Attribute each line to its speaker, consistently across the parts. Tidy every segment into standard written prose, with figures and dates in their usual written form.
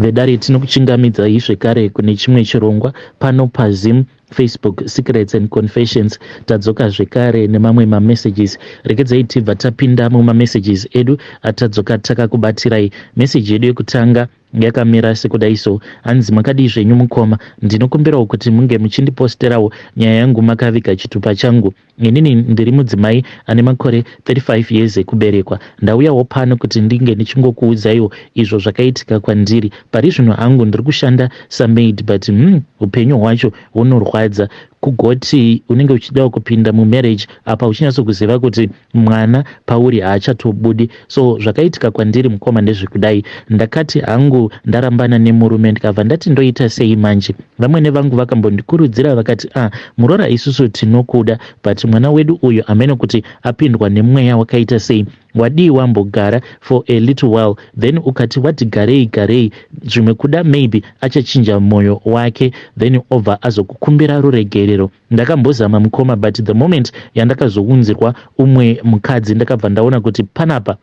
Speaker 1: Vedare, tinokuchingamidzai zvekare kune chimwe chirongwa pano paZim Facebook Secrets and Confessions. Tadzoka zvekare nemamwe mamessages. Regedzai tibva tapinda mumamessages edu atadzoka takakubatirai. Meseji yedu yekutanga yakamira sekudai so. Hanzi, "Makadii zvenyu mukoma? Ndinokumbirawo kuti munge muchindiposterawo nyaya yangu makaviga chitupa changu. Inini ndiri mudzimai ane makore 35 years ekuberekwa. Ndauyawo pano kuti ndinge ndichingokuudzaiwo izvo zvakaitika kwandiri. Pari zvino hangu ndiri kushanda samaid, but upenyu hwacho hunorwadza. Kugoti unenge uchidawo kupinda mumarriage, apa uchinyatsokuziva kuti mwana pauri haachatobudi. So zvakaitika kwandiri, mukoma, ndezvekudai. Ndakati hangu ndarambana nemurume, ndikabva ndati ndoita sei manje? Vamwene vangu vakambondikurudzira vakati, 'Ah, muroora, isusu tinokuda, but mwana wedu uyu hamene kuti apindwa nemweya wakaita sei. Wadii wambogara for a little while, then ukati wati garei garei, zvimwe kuda maybe achachinja mwoyo wake, then obva azokukumbira ruregerero.' Ndakambozama, mukoma, but the moment yandakazounzirwa umwe mukadzi, ndakabva ndaona kuti panapa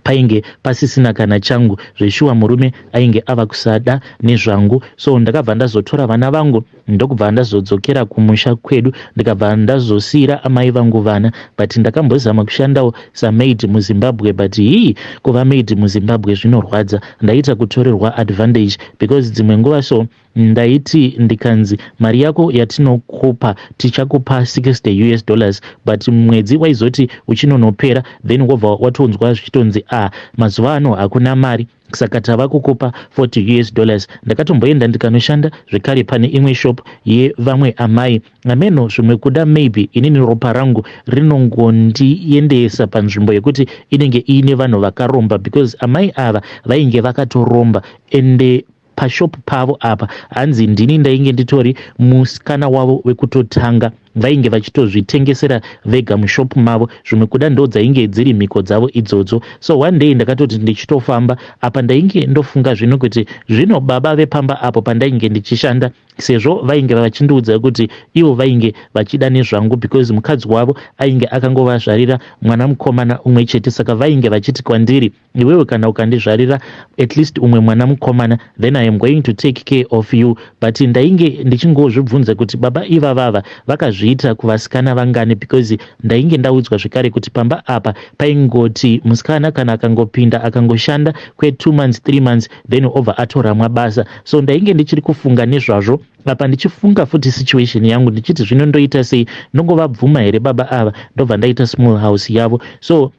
Speaker 1: painge pasisina kana changu. Zveshuwa murume ainge ava kusada nezvangu. So ndakabva ndazotora vana vangu, ndokubva ndazodzokera kumusha kwedu, ndikabva ndazosiyira amai vangu vana. But ndakambozama kushandawo samaid muZimbabwe, but hii, kuva maid muZimbabwe zvinorwadza. Ndaita kutorerwa advantage because dzimwe nguva so ndaiti ndikanzi mari yako yatinokupa, tichakupa 60 US dollars, but mwedzi waizoti uchinonopera, then wobva watonzwa zvichitonzi, 'Ah, mazuva ano hakuna mari, saka tava kukupa 40 US dollars.' Ndakatomboenda ndikanoshanda zvekare pane imwe shop yevamwe amai. Ameno, zvimwe kuda maybe inini ropa rangu rinongondiendesa panzvimbo yekuti inenge iine vanhu vakaromba, because amai ava vainge vakatoromba. Ende pashopu pavo apa, hanzi ndini ndainge nditori musikana wavo wekutotanga. Vainge vachitozvitengesera vega mushopu mavo. Zvimwe kuda ndo dzainge dziri mhiko dzavo idzodzo. So one day ndakatoti ndichitofamba apa, ndainge ndofunga zvino kuti zvino baba vepamba apo pandainge ndichishanda, sezvo vainge vachindiudza kuti ivo vainge vachida nezvangu because mukadzi wavo ainge akangovazvarira mwana mukomana umwe chete, saka vainge vachiti kwandiri, 'Iwewe kana ukandizvarira at least umwe mwana mukomana, then I am going to take care of you.' But ndainge ndichingozvibvunza kuti baba ivavava vakazviita kuvasikana vangani, because ndainge ndaudzwa zvekare kuti pamba apa paingoti musikana kana akangopinda, akangoshanda kwe2 months, 3 months, then obva atoramwa basa. So ndainge ndichiri kufunga nezvazvo apa, ndichifunga futi situation yangu, ndichiti zvino ndoita sei? Ndongovabvuma here baba ava, ndobva ndaita small house yavo? So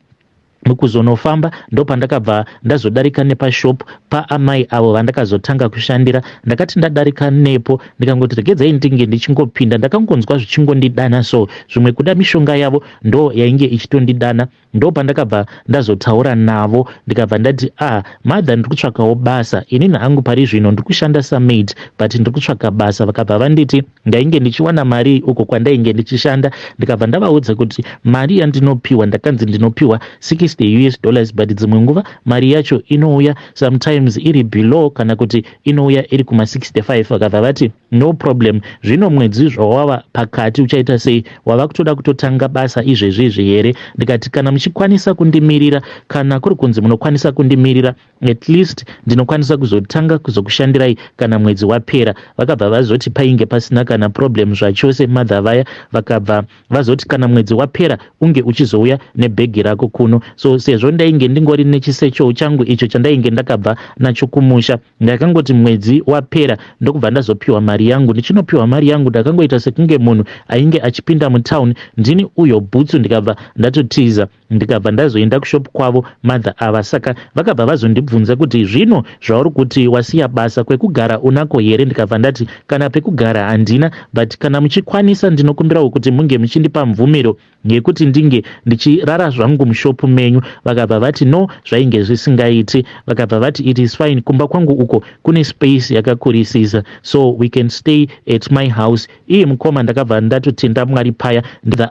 Speaker 1: mukuzonofamba, ndopandakabva ndazodarika nepashop paamai avo vandakazotanga kushandira. Ndakati ndadarika nepo, ndikangoti regedzai ndinge ndichingopinda. Ndakangonzwa zvichingondidana. So zvimwe kuda mishonga yavo ndo yainge ichitondidana. Ndo pandakabva ndazotaura navo, ndikabva ndati, 'Ah, mother, ndiri kutsvakawo basa. Inini hangu pari zvino ndiri kushanda samaid, but ndiri kutsvaka basa.' Vakabva vanditi ndainge ndichiwana mari uko kwandainge ndichishanda. Ndikabva ndavaudza kuti mari yandinopiwa, ndakanzi ndinopiwa 60 US dollars, but dzimwe nguva mari yacho inouya sometimes iri below, kana kuti inouya iri kuma65. Vakabva vati, 'No problem. Zvino mwedzi zvawava pakati, uchaita sei? Wava kutoda kutotanga basa izvezvi izvi here?' Ndikati, 'Kana muchikwanisa kundimirira, kana kuri kunzi munokwanisa kundimirira, at least ndinokwanisa kuzotanga kuzokushandirai kana mwedzi wapera.' Vakabva vazoti painge pasina kana problem zvachose. Mother vaya vakabva vazoti kana mwedzi wapera unge uchizouya nebhegi rako kuno. So sezvo ndainge ndingori nechisecho changu icho chandainge ndakabva nacho kumusha, ndakangoti mwedzi wapera, ndokubva ndazopiwa mari yangu. Ndichinopiwa mari yangu, ndakangoita sekunge munhu ainge achipinda mutauni. Ndini uyo bhutsu, ndikabva ndatotiza, ndikabva ndazoenda kushopu kwavo mother ava. Saka vakabva vazondibvunza kuti, 'Zvino zvauri kuti wasiya basa, kwekugara unako here?' Ndikabva ndati, 'Kana pekugara handina, but kana muchikwanisa, ndinokumbirawo kuti munge muchindipa mvumiro yekuti ndinge ndichirara zvangu mushopu menyu.' Vakabva vati no, zvainge zvisingaiti. Vakabva vati, 'It is fine, kumba kwangu uko kune space yakakurisisa, so we can stay at my house.' Iye mukoma, ndakabva ndatotenda Mwari paya.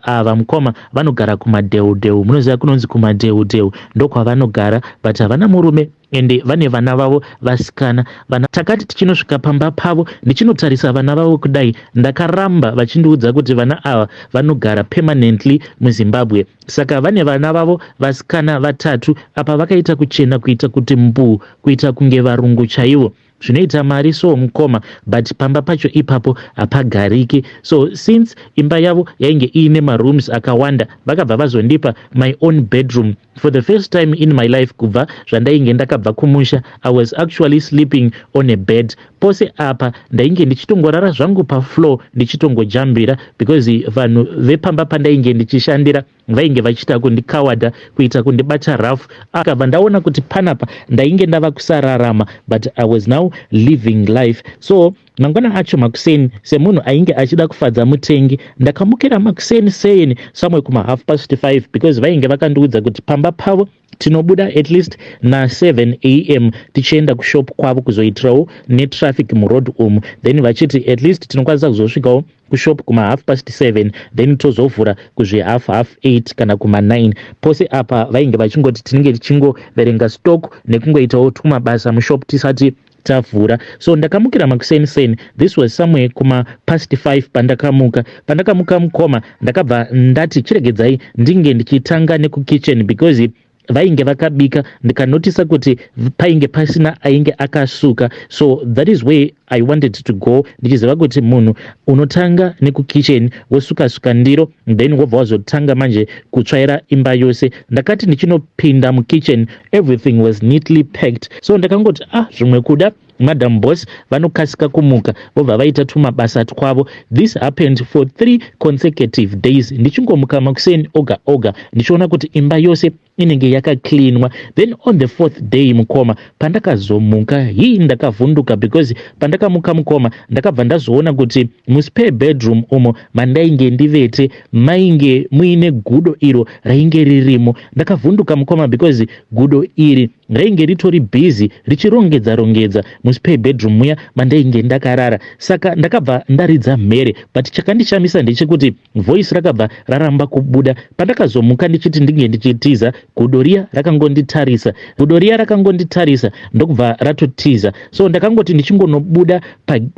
Speaker 1: Ava mukoma vanogara kumadheudheu. Munoziva kunonzi kumadheudheu, ndokwavanogara, but havana murume. Ende vane vana vavo vasikana. Vana takati tichinosvika pamba pavo ndichinotarisa vana vavo kudai, ndakaramba vachindiudza kuti vana ava vanogara permanently muZimbabwe. Saka vane vana vavo vasikana vatatu, apa vakaita kuchena kuita kuti mbuu, kuita kunge varungu chaivo. Zvinoita mari so mukoma, but pamba pacho ipapo hapagariki. So since imba yavo yainge iine marooms akawanda, vakabva vazondipa my own bedroom. For the first time in my life kubva zvandainge ndakabva kumusha, I was actually sleeping on a bed. Pose apa ndainge ndichitongorara zvangu pafloor ndichitongojambira, because vanhu vepamba pandainge ndichishandira vainge vachiita kundikawadha, kuita kundibata rough. Akabva ndaona kuti panapa ndainge ndava kusararama, but I was now living life. So mangwana acho makuseni, semunhu ainge achida kufadza mutengi, ndakamukira makuseni seni somewhere kuma 5:30, because vainge vakandiudza kuti pamba pavo tinobuda at least na7 am tichienda kushop kwavo, kuzoitirawo netraffic muroad umu. Then vachiti at least tinokwanisa kuzosvikawo kushop kuma 7:30, then tozovhura kuzvi half 8 kana kuma 9. Pose apa vainge vachingoti tinenge tichingoverenga stock nekungoitawo tumabasa mushop tisati tavhura. So ndakamukira makuseni seni. This was somewhere kuma past 5 pandakamuka. Pandakamuka mukoma, ndakabva ndati chiregedzai ndinge ndichitanga nekukitchen, because vainge vakabika, ndikanotisa kuti painge pasina ainge akasuka. So that is where I wanted to go, ndichiziva kuti munhu unotanga nekukitchen, wosuka-suka ndiro, then wobva wazotanga manje kutsvaira imba yose. Ndakati ndichinopinda mukitchen, everything was neatly packed. So ndakangoti, ah, zvimwe kuda Madam Boss vanokasika kumuka, vobva vaita tumabasa twavo. This happened for 3 consecutive days, ndichingomuka makuseni oga oga ndichiona kuti imba yose inenge yakacleanwa. Then on the fourth day mukoma, pandakazomuka, hii, ndakavhunduka, because pandakamuka mukoma, ndakabva ndazoona kuti muspare bedroom umo mandainge ndivete mainge muine gudo iro rainge ririmo. Ndakavhunduka mukoma, because gudo iri rainge ritori busy richirongedza rongedza muspare bedroom muya mandainge ndakarara. Saka ndakabva ndaridza mhere, but chakandishamisa ndechekuti voice rakabva raramba kubuda. Pandakazomuka ndichiti ndinge ndichitiza, gudo riya rakangonditarisa. Gudo riya rakangonditarisa, ndokubva ratotiza. So ndakangoti ndichingonobuda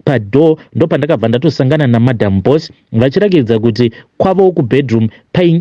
Speaker 1: padoor, pa ndopandakabva ndatosangana naMadam Boss vachirakidza kuti kwavo kubedroom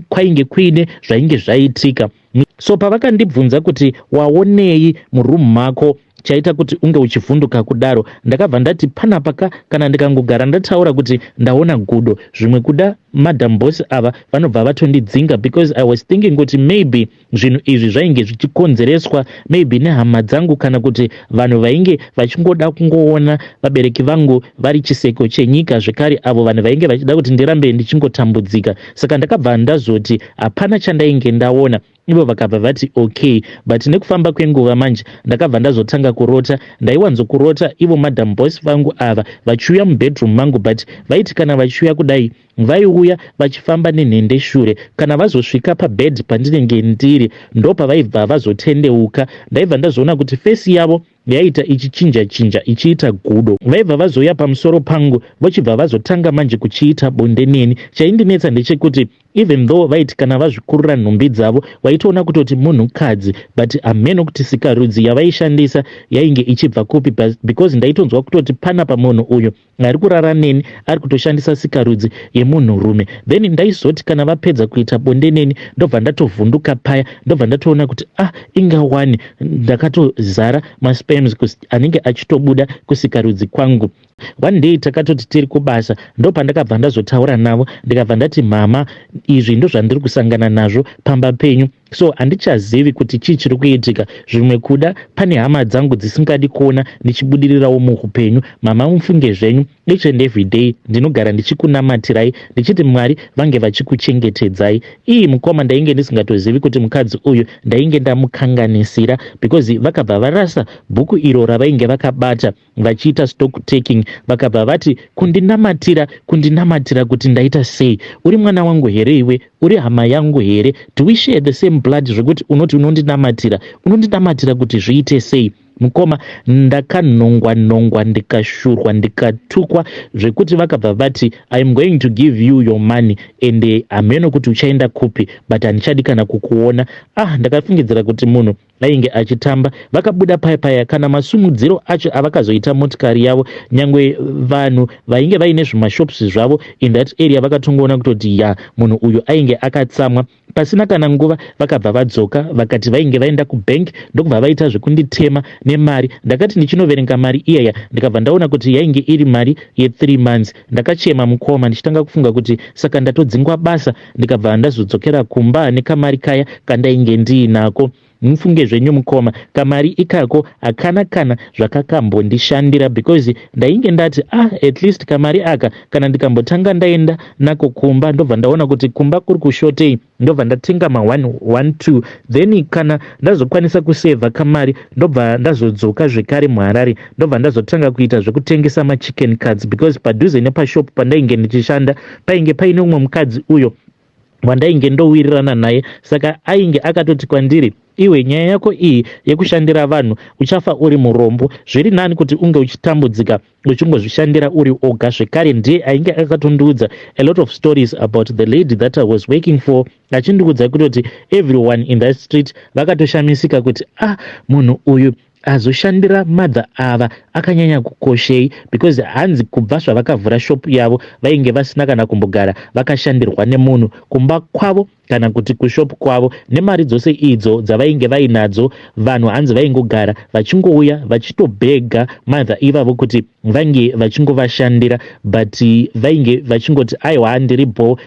Speaker 1: kwainge kuine zvainge zvaitika. So pavakandibvunza kuti, "Waonei muroom mako chaita kuti unge uchivhunduka kudaro?" ndakabva ndati panapa ka, kana ndikangogara ndataura kuti ndaona gudo, zvimwe kuda Madam Boss ava vanobva vatondidzinga, because I was thinking kuti maybe zvinhu izvi zvainge zvichikonzereswa maybe nehama dzangu, kana kuti vanhu vainge vachingoda kungoona vabereki vangu vari chiseko chenyika zvekare, avo vanhu vainge vachida kuti ndirambe ndichingotambudzika. Saka ndakabva ndazoti hapana chandainge ndaona. Ivo vakabva vati okay. But nekufamba kwenguva manje, ndakabva ndazotanga kurota. Ndaiwanzokurota ivo Madam Boss vangu ava vachiuya mubedroom mangu, but vaiti kana vachiuya kudai, vaiuya vachifamba nenhende shure. Kana vazosvika pabed pandinenge ndiri, ndopavaibva vazotendeuka. Ndaibva ndazoona kuti face yavo yaita ichichinja chinja, ichiita gudo. Vaibva vazouya pamusoro pangu, vochibva vazotanga manje kuchiita bonde neni. Chaindinetsa ndechekuti even though vaiti kana vazvikurura nhumbi dzavo, waitoona kutoti munhukadzi, but hameno kuti sikarudzi yavaishandisa yainge ichibva kupi, because ndaitonzwa kutoti panapa munhu uyu ari kurara neni ari kutoshandisa sikarudzi yemunhurume. Then ndaizoti kana vapedza kuita bonde neni, ndobva ndatovhunduka paya, ndobva ndatoona kuti, ah, inga wani ndakatozara masperms anenge achitobuda kusikarudzi kwangu. One day takatoti tiri kubasa, ndopandakabva ndazotaura navo, ndikabva ndati, "Mama, izvi ndozvandiri kusangana nazvo pamba penyu, so handichazivi kuti chii chiri kuitika. Zvimwe kuda pane hama dzangu dzisingadi kuona ndichibudirirawo muupenyu. Mama, mufunge zvenyu, each and every day ndinogara ndichikunamatirai, ndichiti Mwari vange vachikuchengetedzai." Ii mukoma, ndainge ndisingatozivi kuti mukadzi uyu ndainge ndamukanganisira, because vakabva varasa bhuku iro ravainge vakabata vachiita stock taking. Vakabva vati, "Kundinamatira, kundinamatira kuti ndaita sei? Uri mwana wangu here iwe? Uri hama yangu here? Do we share the same blood zvekuti unoti unondinamatira? Unondinamatira kuti zviite sei?" Mukoma, ndakanhongwa nhongwa, ndikashurwa, ndikatukwa, zvekuti vakabva vati, "I am going to give you your money and hameno kuti uchaenda kupi, but handichadi kana kukuona." Ah, ndakafungidzira kuti munhu Ainge achitamba. Vakabuda paya paya, kana masumudziro acho avakazoita motikari yavo, nyangwe vanhu vainge vaine zvimashops zvavo in that area vakatongoona kutoti ya, munhu uyu ainge akatsamwa. Pasina kana nguva vakabva vadzoka, vakati vainge vaenda kubank, ndokubva vaita zvekunditema nemari. Ndakati ndichinoverenga mari iyaya, ndikabva ndaona kuti yainge iri mari ye3 months. Ndakachema, mukoma, ndichitanga kufunga kuti saka ndatodzingwa basa. Ndikabva ndazodzokera kumba nekamari kaya kandainge ndiinako. Mufunge zvenyu, mukoma, kamari ikako hakana kana zvakakambondishandira, because ndainge ndati, ah, at least kamari aka kana ndikambotanga ndaenda nako kumba, ndobva ndaona kuti kumba kuri kushotei, ndobva ndatenga ma1 1 2, then kana ndazokwanisa kusevha kamari, ndobva ndazodzoka zvekare muHarare, ndobva ndazotanga kuita zvekutengesa machicken cuts, because padhuze nepashop pandainge ndichishanda painge paine umwe mukadzi uyo wandainge ndowirirana naye. Saka ainge akatoti kwandiri, "Iwe, nyaya yako iyi yekushandira vanhu, uchafa uri murombo. Zviri nani kuti unge uchitambudzika uchingozvishandira uri oga." Zvekare ndiye ainge akatondiudza a lot of stories about the lady that I was working for, achindiudza kutoti everyone in that street vakatoshamisika kuti, ah, munhu uyu azoshandira mother ava akanyanya kukoshei, because hanzi kubva zvavakavhura shop yavo vainge vasina kana kumbogara vakashandirwa nemunhu kumba kwavo kana kuti kushop kwavo. Nemari dzose idzo dzavainge vainadzo, vanhu hanzi vaingogara vachingouya vachitobhega mother ivavo kuti vange vachingovashandira, but vainge vachingoti, "Aiwa, ndiri bo,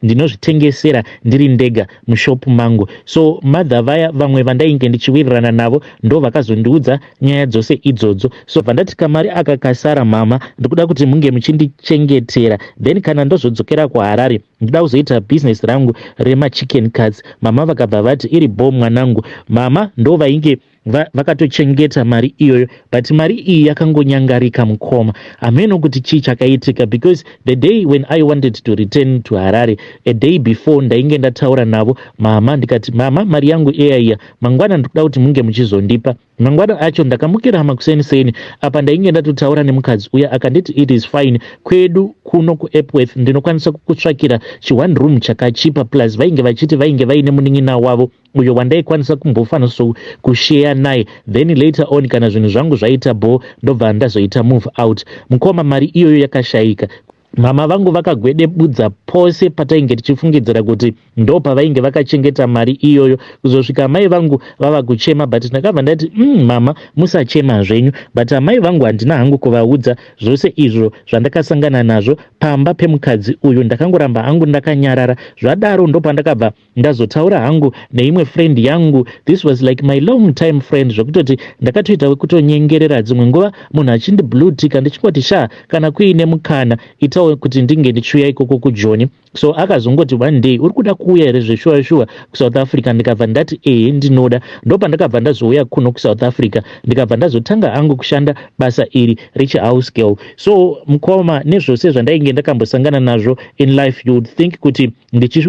Speaker 1: ndinozvitengesera ndiri ndega mushop mangu." So mother vaya, vamwe vandainge ndichiwirirana navo, ndo vakazondiudza nyaya dzose idzodzo. So bva ndati, "Kamari aka kasara, mama, ndikuda kuti munge muchindichengetera, then kana ndozodzokera kuHarare ndida kuzoita bhizinesi rangu remachicken cuts." Mama vakabva vati, "Iri bo, mwanangu." Mama ndo vainge vakatochengeta mari iyoyo, but mari iyi yakangonyangarika, mukoma. Hameno kuti chii chakaitika, because the day when I wanted to return to Harare, a day before, ndainge ndataura navo mama, ndikati, "Mama, mari yangu iyaiya mangwana ndikuda kuti munge muchizondipa." Mangwana acho ndakamukira makuseniseni. Apa ndainge ndatotaura nemukadzi uya, akanditi, "It is fine, kwedu kuno kuEpworth ndinokwanisa kukutsvakira chi1 room chakachipa." Plus vainge vachiti vainge vaine munin'ina wavo uyo wandaikwanisa kumbofanisa kusheya naye, then later on kana zvinhu zvangu zvaita bo, ndobva ndazoita move out. Mukoma, mari iyoyo yakashayika. Mama vangu vakagwedebudza pose patainge tichifungidzira kuti ndo pavainge vakachengeta mari iyoyo, kuzosvika mai vangu vava kuchema. But ndakabva ndati, Mama, musachema zvenyu." But amai vangu handina hangu kuvaudza zvose izvo zvandakasangana nazvo pamba pemukadzi uyu. Ndakangoramba hangu ndakanyarara. Zvadaro ndopandakabva ndazotaura hangu neimwe friend yangu. This was like my long time friend, zvekutoti ndakatoita wekutonyengerera. Dzimwe nguva munhu achindiblutika, ndichingoti, "Sha, kana kuine mukana, itawo kuti ndinge ndichiuya ikoko kuJoni." So akazongoti one day, "Uri kuda kuuya here zveshuwa shuwa kuSouth Africa?" Ndikabva ndati, "Ehe, ndinoda." Ndopandakabva ndazouya kuno kuSouth Africa, ndikabva ndazotanga hangu kushanda basa iri rechihouse girl. So mukoma, nezvose zvandainge ndakambosangana nazvo in life, you would think kuti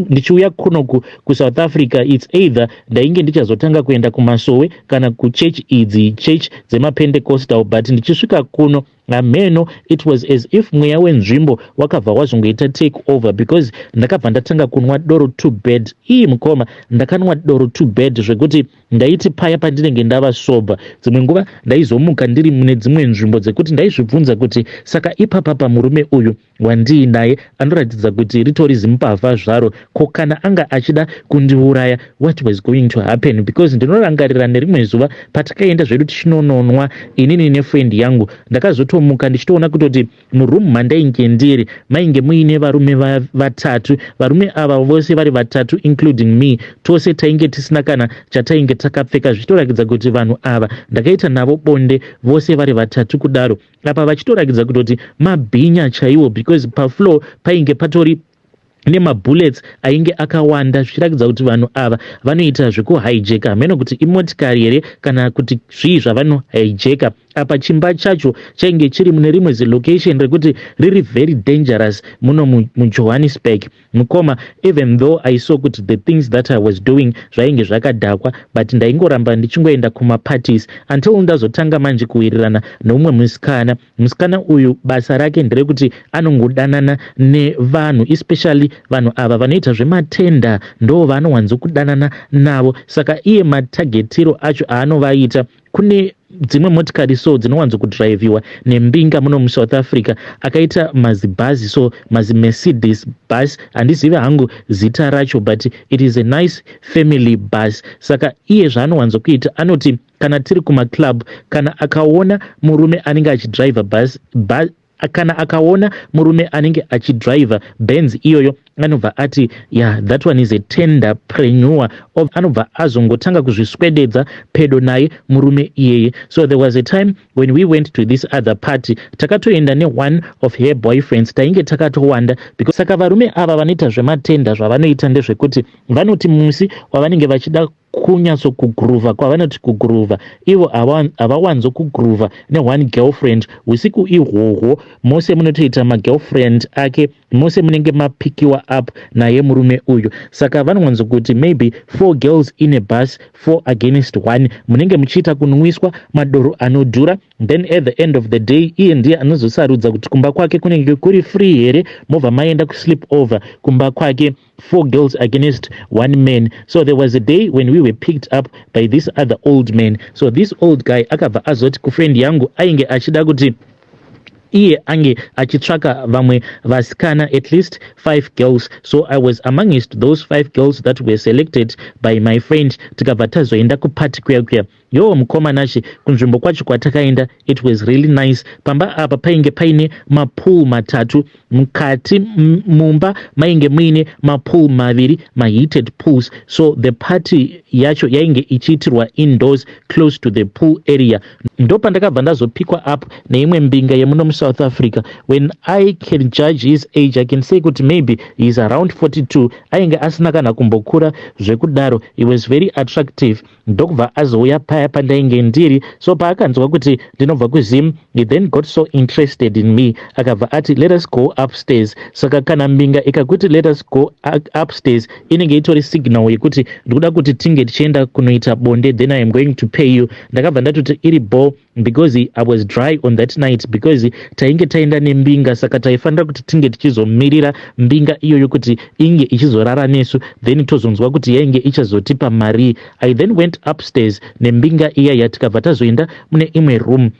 Speaker 1: ndichiuya kunoku kuSouth Africa, it's either ndainge ndichazotanga kuenda kumasowe kana kuchurch, idzi church dzemapentecostal, but ndichisvika kuno, hameno, it was as if mweya wenzvimbo wakabva wazongoita take over, because ndakabva ndatanga kunwa doro too bad. Ii, mukoma, ndakanwa doro too bad, zvekuti ndaiti paya pandinenge ndava sober, dzimwe nguva ndaizomuka ndiri mune dzimwe nzvimbo dzekuti ndaizvibvunza kuti, saka ipapa pamurume uyu wandiinaye anoratidza kuti ritori zimbavha zvaro, ko kana anga achida kundiuraya, what was going to happen? Because ndinorangarira nerimwe zuva patakaenda zvedu tichinononwa inini nefriend yangu, ndakazotomuka ndichitoona kutoti muroom mandainge ndiri mainge muine varume vatatu. Varume ava vose vari vatatu, including me, tose tainge tisina kana chatainge takapfeka, zvichitoratidza kuti vanhu ava ndakaita navo bonde vose vari vatatu kudaro. Apa vachitoratidza kutoti mabhinya chaiwo, because pafloor painge patori nemabullets ainge akawanda, zvichiratidza kuti vanhu ava vanoita zvekuhijacka. Hameno kuti imotikari here kana kuti zvii zvavanohijacka. Apa chimba chacho chainge chiri mune rimwe zilocation rekuti riri very dangerous muno muJohannesburg. Mukoma, even though I saw kuti the things that I was doing zvainge zvakadhakwa, but ndaingoramba ndichingoenda kumaparties until ndazotanga manje kuwirirana neumwe musikana. Musikana uyu basa rake nderekuti anongodanana nevanhu, especially Vanhu ava vanoita zvematender ndo vaanowanzokudanana navo. Saka iye matagetiro acho aanovaita, kune dzimwe motikari so dzinowanzokudhiraivhiwa nembinga muno muSouth Africa, akaita mazibhazi so, maziMercedes bus, handizivi hangu zita racho, but it is a nice family bus. Saka iye zvaanowanzokuita, anoti kana tiri kumaclub, kana akaona murume anenge achidhiraivha bus, kana akaona murume anenge achidhiraivha Benz iyoyo, anobva ati, "Yeah, that one is a tenderpreneur." Anobva azongotanga kuzviswededza pedo naye murume iyeye. So there was a time when we went to this other party. Takatoenda neone of her boyfriends, tainge takatowanda. Saka varume ava vanoita zvematender, zvavanoita ndezvekuti vanoti musi wavanenge vachida kunyatsokuguruvha, kwavanoti kuguruvha, ivo havawanzokuguruvha neone girlfriend. Usiku ihwohwo mose munotoita magirlfriend ake, mose munenge mapikiwa up naye murume uyu. Saka vanowanzokuti maybe four girls in a bus, four against one. Munenge muchiita kunwiswa madoro anodhura. Then at the end of the day, iye ndiye anozosarudza kuti kumba kwake kunenge kuri free here, mobva maenda kusleep over kumba kwake, four girls against one man. So there was a day when we were picked up by this other old man. So this old guy akabva azoti kufriend yangu, ainge achida kuti iye ange achitsvaka vamwe vasikana, at least five girls. So I was amongst those five girls that were selected by my friend. Tikabva tazoenda kupati kuya kuya. Yowo mukomanachi, kunzvimbo kwacho kwatakaenda, it was really nice. Pamba apa painge paine mapool matatu mukati mumba, mainge muine mapool maviri, maheated pools. So the party yacho yainge ichiitirwa indoors, close to the pool area. Ndo pandakabva ndazopikwa up neimwe mbinga yemuno muSouth Africa. When I can judge his age, I can say kuti maybe he is around 42. Ainge asina kana kumbokura zvekudaro. He was very attractive. Ndokubva azouya paya pandainge ndiri. So paakanzwa kuti ndinobva kuZim, he then got so interested in me. Akabva ati, "Let us go upstairs." Saka kana mbinga ikakuti, "Let us go upstairs," inenge itori signal yekuti ndikuda kuti tinge tichienda kunoita bonde, then I am going to pay you. Ndakabva ndatoti iri ball, because I was dry on that night, because tainge taenda nembinga. Saka taifanira kuti tinge tichizomirira mbinga iyoyo kuti inge ichizorara nesu, then tozonzwa kuti yainge ichazotipa mari. I then went upstairs nembinga iya, yatikabva tazoenda mune imwe room.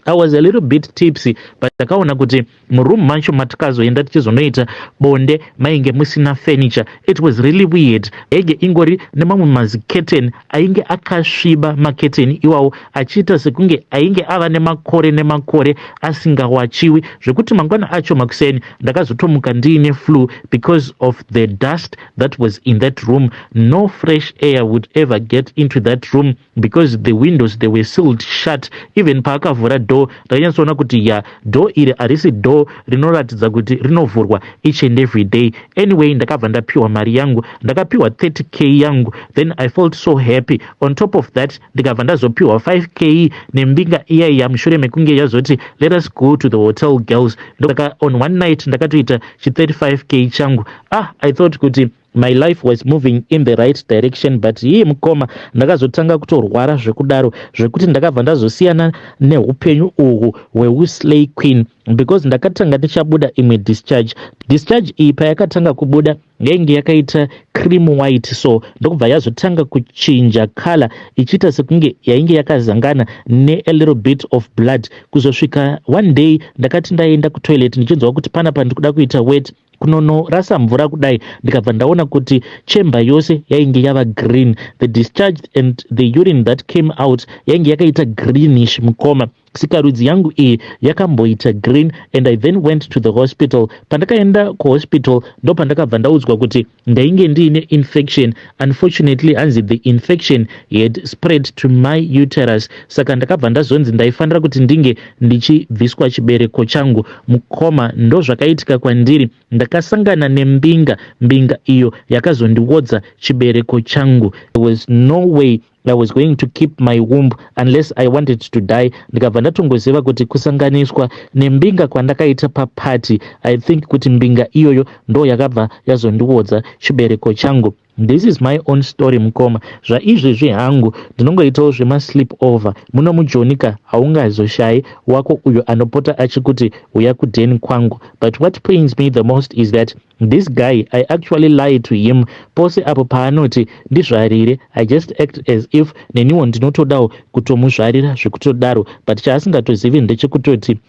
Speaker 1: I was a little bit tipsy, but ndakaona kuti muroom macho matikazoenda tichizonoita bonde mainge musina furniture. It was really weird. Yainge ingori nemamwe maziketen ainge akasviba, maketeni iwawo achiita sekunge ainge ava nemakore nemakore asingawachiwi, zvekuti mangwana acho makuseni ndakazotomuka ndiine flu because of the dust that was in that room. No fresh air would ever get into that room because the windows, they were sealed shut. Even paakavhura door, ndakanyatsoona kuti ya, door iri harisi door rinoratidza kuti rinovhurwa each and every day. Anyway, ndakabva ndapiwa mari yangu, ndakapiwa 30K yangu. Then I felt so happy. On top of that, ndikabva ndazopiwa 5K nembinga iya mushure mekunge yazoti, "Let us go to the hotel, girls." Ndaka on one night ndakatoita chi 35K changu. Ah, I thought kuti my life was moving in the right direction, but iye mukoma, ndakazotanga kutorwara zvekudaro zvekuti ndakabva ndazosiyana neupenyu uhwu hweuslay queen, because ndakatanga ndichabuda imwe discharge. Discharge iyi payakatanga kubuda, yainge yakaita cream white, so ndokubva yazotanga kuchinja color, ichiita sekunge yainge yakazangana nea little bit of blood. Kuzosvika one day ndakati ndaenda kutoilet, ndichinzwa kuti panapa ndikuda kuita wet, kunonorasa mvura kudai, ndikabva ndaona kuti chamber yose yainge yava green. The discharge and the urine that came out yainge yakaita greenish. Mukoma, sikarudzi yangu iyi yakamboita green, and I then went to the hospital. Pandakaenda kuhospital, ndo pandakabva ndaudzwa kuti ndainge ndiine infection. Unfortunately, hanzi the infection had spread to my uterus. Saka ndakabva ndazonzi ndaifanira kuti ndinge ndichibviswa chibereko changu. Mukoma, ndo zvakaitika kwandiri. Ndakasangana nembinga, mbinga iyo yakazondiwodza chibereko changu. There was no way I was going to keep my womb unless I wanted to die. Ndikabva ndatongoziva kuti kusanganiswa nembinga kwandakaita papati, I think kuti mbinga iyoyo ndo yakabva yazondiwodza chibereko changu. This is my own story mukoma. Zvaizvezvi hangu ndinongoitawo zvemasleep over muno muJoni ka. Haungazoshayi wako uyo anopota achikuti uya kudheni kwangu. But what pains me the most is that this guy, I actually lie to him pose apo paanoti ndizvarire. I just act as if neniwo ndinotodawo kutomuzvarira zvekutodaro, but chaasingatozivi ndechekutoti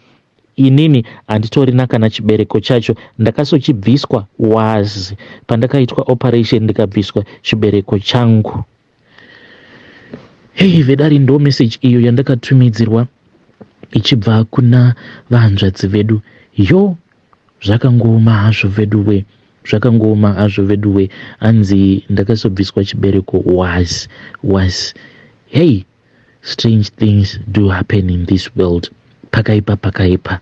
Speaker 1: inini handitorina kana chibereko chacho. Ndakasochibviswa wazi pandakaitwa operation, ndikabviswa chibereko changu. Hei vedari, ndo message iyo yandakatumidzirwa ichibva kuna vahanzvadzi vedu. Yo, zvakangooma hazvo veduwe, zvakangooma hazvo veduwe. Hanzi ndakasobviswa chibereko was. Hey, strange things do happen in this world. Pakaipa, pakaipa.